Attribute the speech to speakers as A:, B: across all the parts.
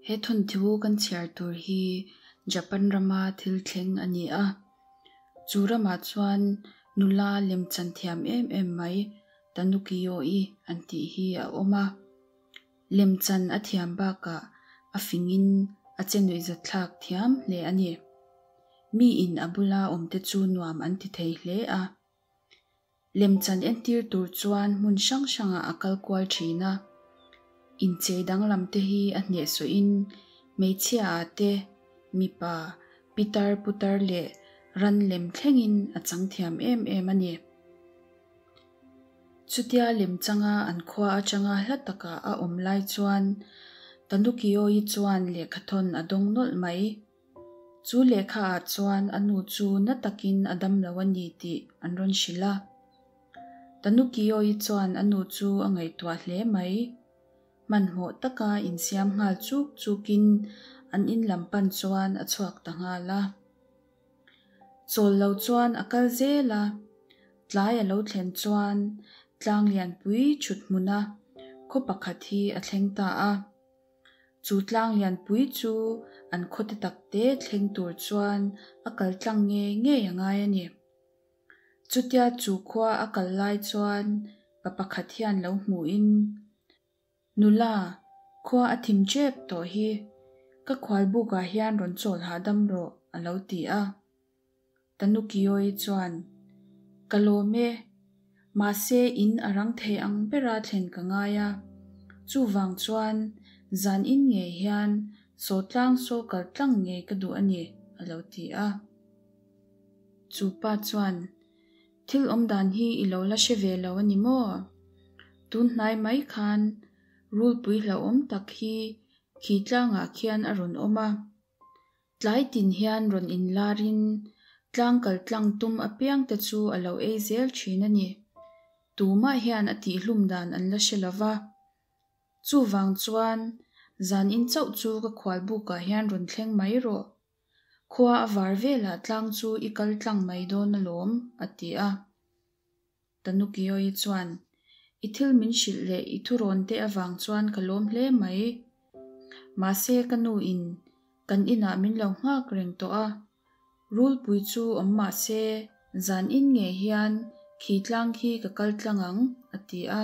A: He thawnthu kan chhiar tur hi Japan rama thil thleng a ni a. Chu ramah chuan nula lemchan thiam em em mai Tanuki-Yoi an tih hi a awm a. Lemchan a thiam bakah a fingin a che nuihzatthlak thiam hle a ni. Miin a bula awmte chu nuam an ti thei hle a. Lemchan entir tur chuan hmun hrang hrangah a kal kual thin a. Inchei danglam te hi a hnehsawhin hmeichhia ah te, mipa, pitar putar leh ran lem thlengin a chang thiam em em a ni. Chutia lemchanga an khua atanga hla taka a awm lai chuan Tanuki-Yoi chuan lehkhathawn a dawng nawlh mai. Chu lehkha ah chuan a nu chu na takin a dam lo a ni tih an rawn hrilh a. Tanuki-Yoi chuan a nu chu a ngaihtuah hle mai. Hmanhmawh taka insiam nghal chuk chukin an in lam pan chuan a chhuak ta nghal a. Chawl lo chuan a kal zel a, tlai a lo thlen chuan tlang lianpui thut hmuna khaw pakhat hi a thleng ta a. Chu tlang lianpui chu an khawte takte thleng tur chuan a kal tlang ngei ngei a ngai a ni. Chutia chu khua a kal lai chuan pa pakhat hian lo hmuhin, Nula, khua a thim tep tawh hi, ka khualbukah hian rawn chawl hahdam rawh, a lo ti a. Tanuki-Yoi chuan, Ka lawm e, mahse in a rang thei ang bera thlen ka ngai a, chuvang chuan zan in ngei hian sawtlang saw kal tlang ngei ka duh a ni, a lo ti a. Chu pa chuan, Thil awm dan hi i lo la hre ve lo a ni maw? Tun hnai mai khan rulpui hlauhawm tak hi khi tlangah khian a rawn awm a. Tlai tin hian rawn inlarin tlang kal tlang tum apiangte chu a lo ei zel thin a ni. Tumah hian a tihhlum dan an la hre lo va. Chuvang chuan zan in chauh chu ka khualbukah hian rawn thleng mai rawh. Khua a var velah tlang chu i kal tlang mai dawn alawm, a ti a. Tanuki-Yoi chuan, I thil min hrilh leh i thurawn te avang chuan ka lawm hle mai. Mahse ka nu in kan inah min lo nghak reng tawh a, rulpui chu awm mah se zan in ngei hian khi tlang khi ka kal tlang ang, a ti a.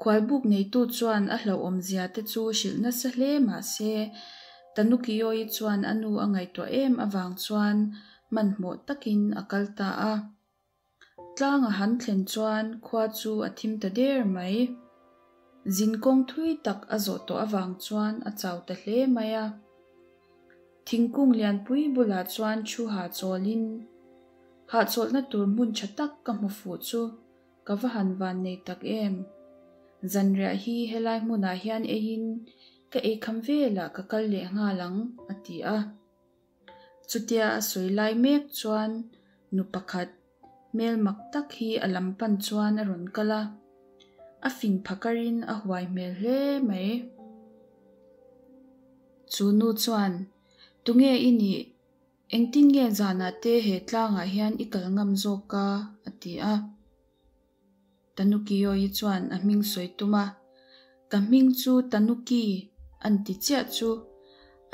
A: Khualbuk neitu chuan a hlauhawmzia te chu hrilh nasa hle mah se, Tanuki-Yoi chuan a nu a ngaihtuah em avang chuan hmanhmawh takin a kal ta a. Tlang a han thlen chuan khua chu a thim ta der mai. Zinkawng thui tak a zawh tawh avang chuan a chau ta hle mai a. Thingkung lianpui bulah chuan thu hahchawlin, Hahchawlhna tur hmun tha tak ka hmu fuh chu Ka va han van nei tak em? Zanriah hi helai hmunah hian eiin ka eikham velah ka kal leh nghal ang, a ti a. Chutia a sawi lai mek chuan nu pakhat hmel mak tak hi a lam pan chuan a rawn kal a. A fing phakarin a huai hmel hle mai. Chu nu chuan, Tunge i nih? Engtin nge zanah te he tlangah hian i kal ngam zawk a? a ti a. Tanuki-Yoi chuan a hming sawi tum a, Ka hming chu Tanuki an ti chiah chu.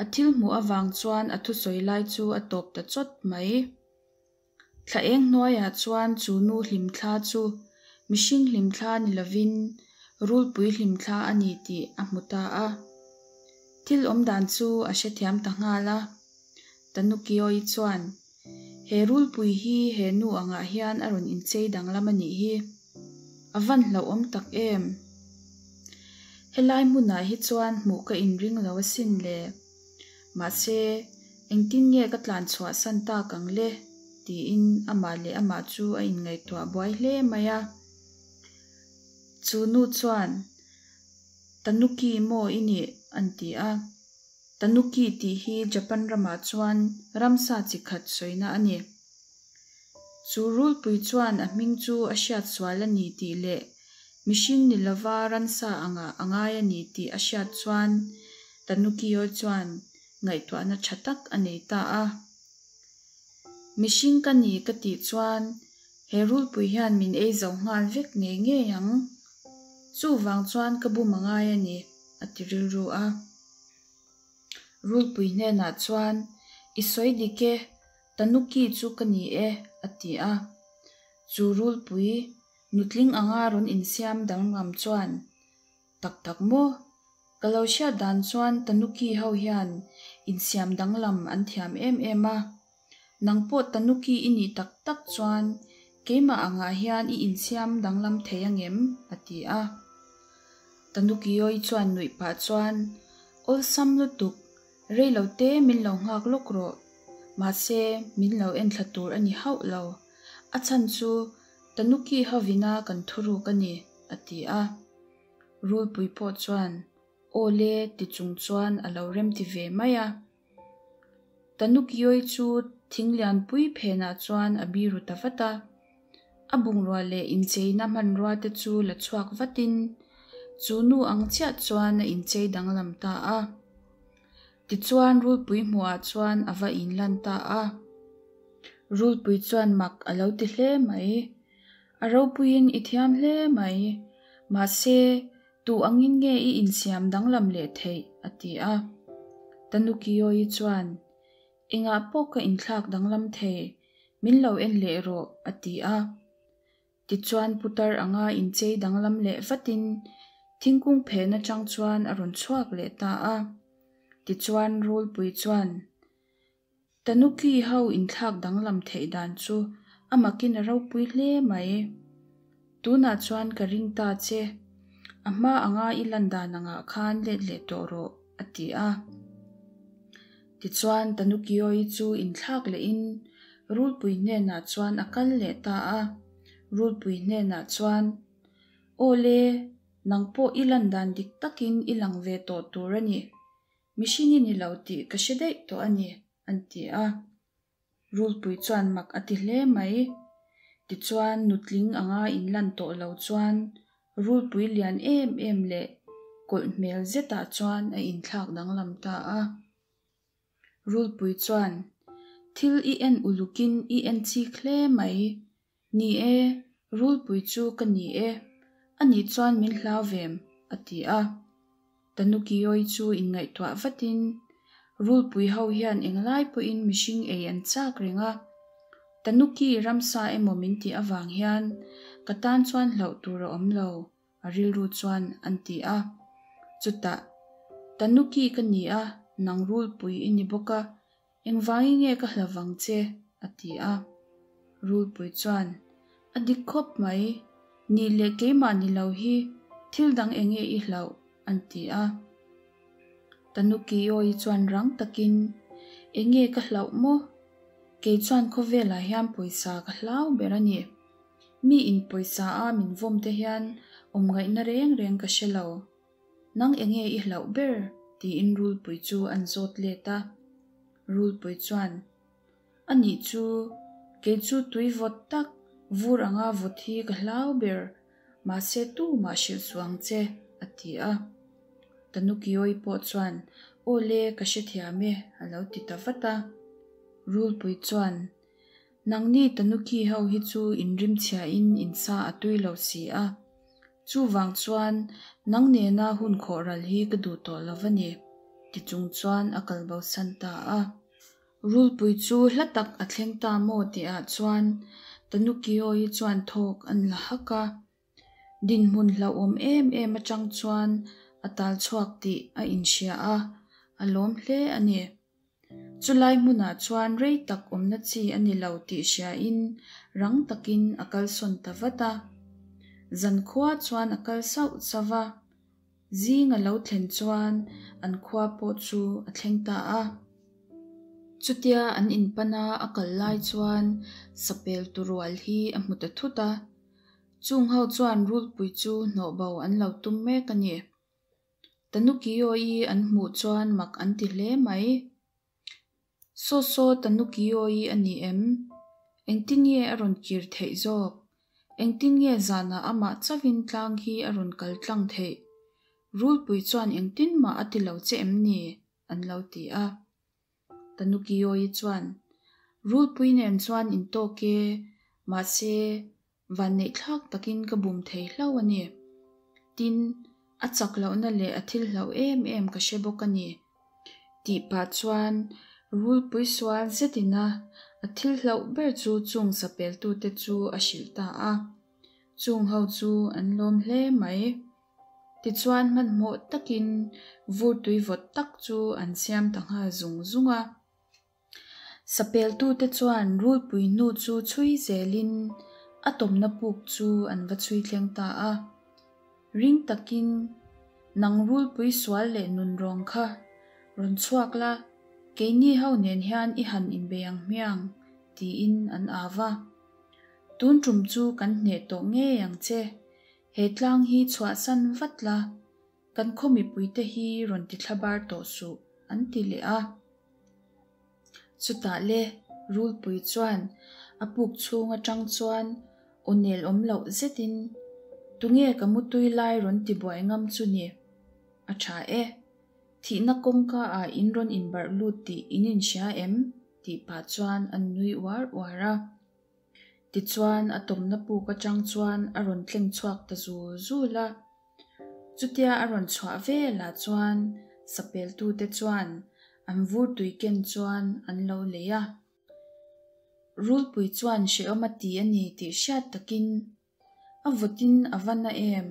A: A thil hmuh avang chuan a thusawi lai chu a tawp ta chawt mai. Thla eng hnuaiah chuan chu nu hlimthla chu mihring hlimthla ni lovin rulpui hlimthla a ni tih a hmu ta a. Thil awmdan chu a hrethiam ta nghal a. Tanuki-Yoi chuan, He rulpui hi he nu angah hian a rawn inchei danglam a nih hi. A van hlauhawm tak em? Helai hmunah hi chuan hmuh ka inring lo asin le. Mahse, engtin nge ka tlan chhuah san tak ang le? tiin amah leh amah chu a inngaihtuah buai hle mai a. Chu nu chuan, Tanuki maw i nih? an ti a. Tanuki tih hi Japan ramah chuan ramsa chi khat sawina a ni. Chu rulpui chuan a hming chu a hriat sual a ni tih leh mihring ni lova ransa angah a ngai a ni tih a hriat chuan Tanuki-aw chuan ngaihtuahna tha tak a nei ta a. Mihring ka ni ka tih chuan he rulpui hian min ei zo nghal vek ngei ngei ang. Chuvang chuan ka bum a ngai a ni, a ti rilru a. Rulpui hnenah chuan, I sawi dik e, Tanuki chu ka ni e, a ti a. Chu rulpui, nutling anga rawn insiam danglam chuan, Tak tak maw? Ka lo hriat dan chuan Tanuki ho hian insiam danglam an thiam em em a. Nang pawh Tanuki i nih tak tak chuan keimah angah hian i insiam danglam thei angem? a ti a. Tanuki-awi chuan nuih pah chuan, Awlsam lutuk, rei lo te min lo nghak lawk rawh. Mahse, min lo enthla tur a ni hauh lo. A chhan chu Tanuki hovina kan thuruk a ni, a ti a. Rulpui pawh chuan, Aw le ti chung chuan a lo remti ve mai a. Tanuki-awi chu thing lianpui phenah chuan a biru ta vat a. A bungrua leh incheina hmanrua te chu la chhuak vatin chu nu ang chiah chuan a inchei danglam ta a. Tichuan rulpui hmuhah chuan a va inlan ta a. Rulpui chuan mak a lo ti hle mai. A ropuiin i thiam hle mai. Mahse, tu angin nge i insiam danglam leh theih? a ti a. Tanukioi chuan, Engah pawh ka inthlak danglam thei, min lo en leh rawh, a ti a. Tichuan putar anga inchei danglam leh vatin thingkung phen atang chuan a rawn chhuak leh ta a. Tichuan rulpui chuan Tanuki ho inthlak danglam theih dan chu a makin a ropui hle mai. Tunah chuan ka ring ta che, a hma anga i lan dan angah khan let leh tawh rawh, a ti a. Tichuan Tanukioi chu inthlak lehin Rulpui hnenah chuan a kal leh ta a. Rulpui hnenah chuan, Aw le, nang pawh i lan dan dik takin i lang ve tawh tur a ni. Mihring i ni lo tih ka hre daih tawh a ni, an ti a. Rulpui chuan mak a ti hle mai. Tichuan nutling anga inlan tawh lo chuan rulpui lian em em leh kawlh hmel zetah chuan a inthlak danglam ta a. Rulpui chuan, Thil i en ulukin i en chik hle mai. Ni e, rulpui chu ka ni e. Anih chuan min hlau vem, a ti a. Tanukioi chu inngaihtuah vatin, Rulpui ho hian englai pawhin mihring ei an chak reng a. Tanuki ramsa emaw min tih avang hian ka tan chuan hlauh tur a awm lo, a rilru chuan an ti a. Chutah, Tanuki ka ni a, nang rulpui i ni bawk a, engvangin nge ka hla vang che? a ti a. Rulpui chuan, A dik khawp mai, ni leh keimah ni lo hi thil dang eng nge i hlauh? an ti a. Tanuki awi chuan rang takin, Eng nge ka hlauh maw? Kei chuan khawvelah hian pawisa ka hlau ber a ni. Mi in pawisa a min vawm te hian awm ngaihna reng reng ka hre lo. Nang enge i hlauh ber? tiin Rulpui chu an zawt let a. Rulpui chuan, A nih chu, kei chu tui vawt tak, vur anga vawt hi ka hlau ber, mahse tumah hrilh suh ang che, a ti a. Tanukioi pawh chuan, Aw le, ka hrethiam e, a lo ti ta vat a. Rulpui chuan, Nangni Tanuki ho hi chu inrimchhiain insa a tui lo si a, chuvang chuan nang nena hun khawh ral hi ka duh tawh lo va ni, ti chung chuan a kal bosan ta a. Rulpui chu hla tak a thleng ta maw tihah chuan Tanuki-awi chuan thawk an la hak a. Dinhmun hlauhawm em em atang chuan a tal chhuak tih a inhria a, a lawm hle a ni. Chulai hmunah chuan rei tak awmna chi a ni lo tih hriain rang takin a kalsawn ta vat a. Zankhua chuan a kal sauh sauh a, zing a lo thlen chuan an khua pawh chu a thleng ta a. Chutia an inpana a kal lai chuan sapel turual hi a hmu ta thut a, chung ho chuan rulpui chu hnawhbo an lo tum mek a ni. Tanukioi an hmuh chuan mak an ti hle mai. Saw saw Tanukioi a ni em? Engtin nge a rawn kir theih zawk? Engtin nge zanah amah chauhin tlang hi a rawn kal tlang theih? Rulpui chuan engtin mah a ti lo che em ni? an lo ti a. Tanukioi chuan, Rulpui nen chuan intawk e, mahse Vanneih thlak takin ka bum thei hlauh a ni. Tin, a chak lohna leh a thil hlauh em em ka hre bawk a ni. Tih pah chuan rulpui sual zetin a a thil hlauh ber chu chung sapeltute chu a hrilh ta a. Chung ho chu an lawm hle mai. Tichuan hmanhmawh takin vur tui vawt tak chu an siam ta nghal zung zung a. Sapeltute chuan rulpui hnu chu chhui zelin a tawmna puk chu an va chhui thleng ta a. Ring takin, Nang rulpui sual leh nunrawng kha rawn chhuak la, keini ho nen hian i han inbei ang hmiang, tiin an au va. Tun tum chu kan hneh tawh ngei ang che, he tlang hi chhuahsan vat la, kan khaw mipuite hi rawn ti thlabar tawh suh, an ti leh a. Chutah le, Rulpui chuan a puk chhung atang chuan aw nel awm loh zetin, Tunge ka mutui lai rawn ti buai ngam chu ni? A tha e. Thihna kawngka ah in rawn inbarh lut tih in inhria em? tih pah chuan an nui uar uar a. Tichuan a tawmna puk atang chuan a rawn tleng chhuak ta zul zul a. Chutia a rawn chhuah velah chuan sapeltute chuan an vur tui ken chuan an lo lei a. Rulpui chuan hrehawm a ti a ni tih hriat takin, A vawtin a va na em?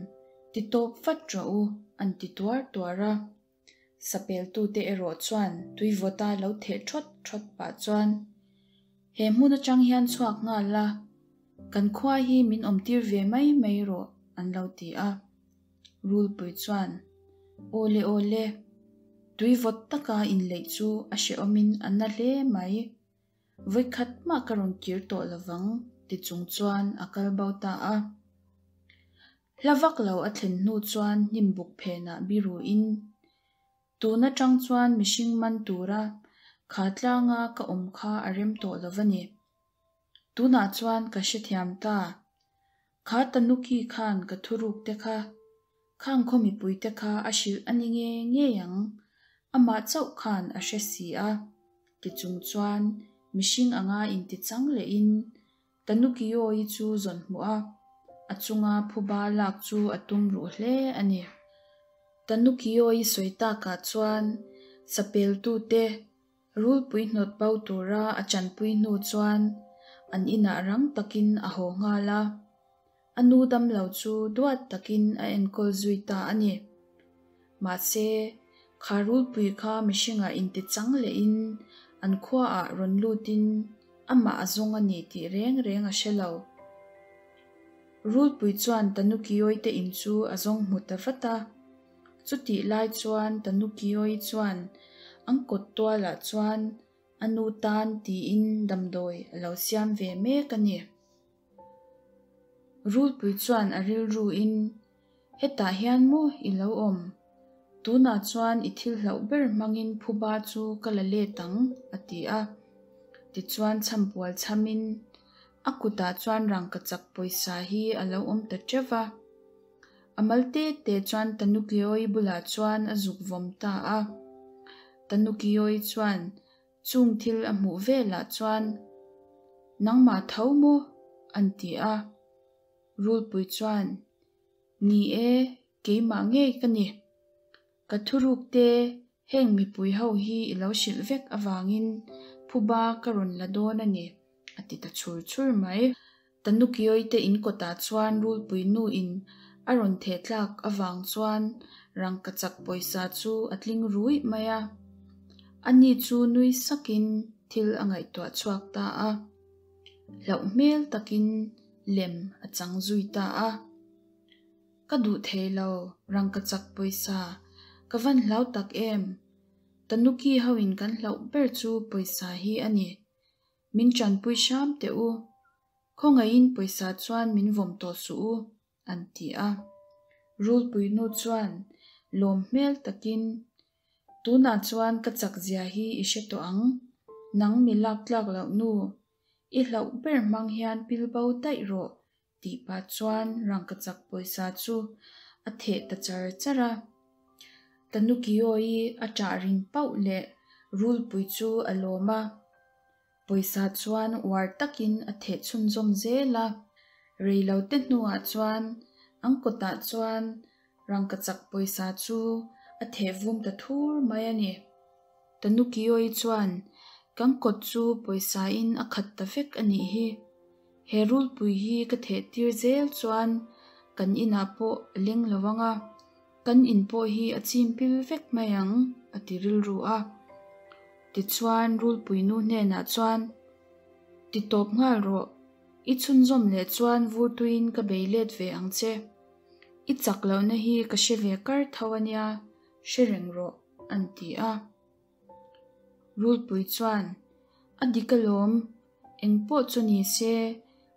A: Ti tawp vat rawh u, an ti tuar tuar a. Sapeltute erawh chuan tui vawta lo theh thawt thawt pah chuan, He hmun atang hian chhuak nghal la, kan khua hi min awmtir ve mai mai rawh, an lo ti a. Rulpui chuan, Aw le aw le, tui vawt taka inleih chu a hrehawmin a na hle mai. Vawikhat mah ka rawn kir tawh lovang, ti chung chuan a kal bo ta a. Hla vak lo a thlen hnu chuan hnim buk phenah biruin, Tun atang chuan mihring man tura kha tlanga ka awm kha a rem tawh lo va ni. Tunah chuan ka hrethiam ta. Kha Tanuki khan ka thuruk te kha, khang khaw mipui te kha a hrilh a ni nge ngei ang, amah chauh khan a hre si a, ti chung chuan mihring anga intichang lehin Tanukioi chu zawn hmuh a, a chunga phuba lak chu a tum ruh hle a ni. Tanukioi sawi takah chuan sapeltute rulpui hnawt bo tura a chanpui hnu chuan an inah rang takin a haw nghal a, a nu damlo chu duat takin a enkawl zui ta a ni. Mahse, kha rulpui kha mihringah intichang lehin an khuaah rawn lutin amah a zawng a ni tih reng reng a hre lo. Rulpui chuan Tanukioi te in chu a zawng hmu ta vat a. Chutih lai chuan Tanukioi chuan an kawt tualah chuan a nu tan tiin damdawi a lo siam ve mek a ni. Rulpui chuan a rilruin, Hetah hian maw i lo awm? Tunah chuan i thil hlauh ber hmangin phuba chu ka la let ang, a ti a. Tichuan chhampual chhamin a kutah chuan rangkachak pawisa hi a lo awm ta teuh va. A mal te te chuan Tanukioi bulah chuan a zuk vawm ta a. Tanukioi chuan Chung thil a hmuh velah chuan, Nangmah tho maw? an ti a. Rulpui chuan, Ni e, keimah ngei ka ni. Ka thuruk te heng mipui ho hi i lo hrilh vek avangin phuba ka rawn la dawn a ni, a ti ta chhur chhur mai. Tanukioi te in kawtah chuan Rulpui nu in a rawn theh tlak avang chuan rangkachak pawisa chu a tling ruih mai a. Ani chu nui sakin thil a ngaihtuah chhuak ta a. Hlauh hmel takin lem a chang zui ta a. Ka duh thei lo, rangkachak pawisa ka van hlau tak em? Tanuki ho in kan hlauh ber chu pawisa hi a ni. Min tanpui hram teh u, khawngaihin pawisa chuan min vawm tawh suh u, an ti a. Rulpui nu chuan lawm hmel takin, Tunah chuan ka chak zia hi i hre tawh ang, nang mi lak tlak loh nu, i hlauh ber hmang hian pil bo daih rawh, tih pah chuan rangkachak pawisa chu a theh ta char char a. Tanukioi a ṭah ring pauh leh rulpui chu a lawm a, pawisa chuan uar takin a theh chhunzawm zel a. Reilote hnuah chuan an kawtah chuan rangkachak pawisa chu a theh vum ta thur mai a ni. Tanuki-i chuan, Kan kawt chu pawisa in a khat ta vek a nih hi. He rulpui hi ka theh tir zel chuan kan inah pawh a leng lo ang a, kan in pawh hi a chim pil vek mai ang, a ti rilru a. Tichuan rulpui nu hnenah chuan, Ti tawp nghal rawh, i chhunzawm leh chuan vurtuiin ka bei let ve ang che. I chak lohna hi ka hre ve kar tho a nia, hre reng rawh, an ti a. Rulpui chuan, A dik alawm, eng pawh chu ni se,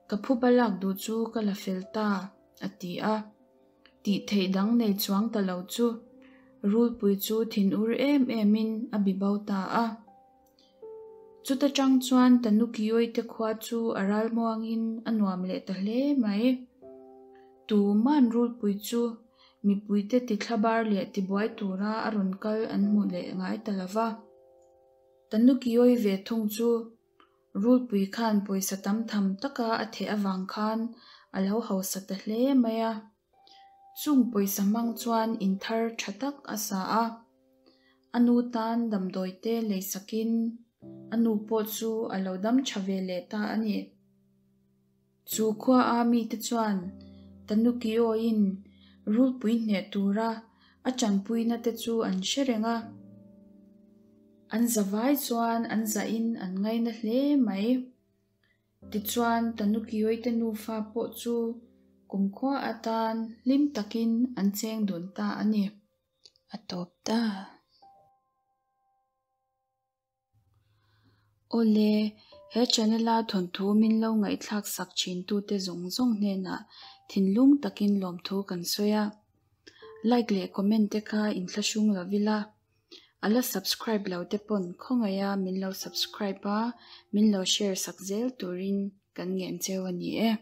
A: ka phuba lak duh chu ka la fel ta, a ti a. Tih theih dang nei chuang ta lo chu Rulpui chu thinur em emin a bi bo ta a. Chuta tang chuan Tanukioi te khua chu a ralmuangin a nuam leh ta hle mai. Tuman Rulpui chu mipuite tithlabar leh tibuai tura a rawn kal an hmu leh ngai ta lo va. Tanukioi ve thung chu Rulpui khan pawisa tam tham taka a theh avang khan a lo hausa ta hle mai a. Chung pawisa hmang chuan in thar tha tak a sa a. A nu tan damdawi te lei sakin a nu pawh chu a lo dam tha ve leh ta a ni. Chu khua a mite chuan Tanuki-aw-in rulpui hneh tura a tanpuina te chu an hre reng a. An zavai chuan an zahin an ngaina hle mai. Tichuan Tanuki-aw-te nufa pawh chu kumkhua atan hlim takin an cheng dun ta a ni. A tawp ta. Awle, he channel-a thawnthu min lo ngaihthlak sak thintute zawng zawng hnenah thinlung takin lawmthu kan sawi a. Like leh comment te kha inthlahrung lo ila, a la subscribe lo te pawn khawngaih a min lo subscribe a, min lo share sak zel turin kan ngen cheu a ni e.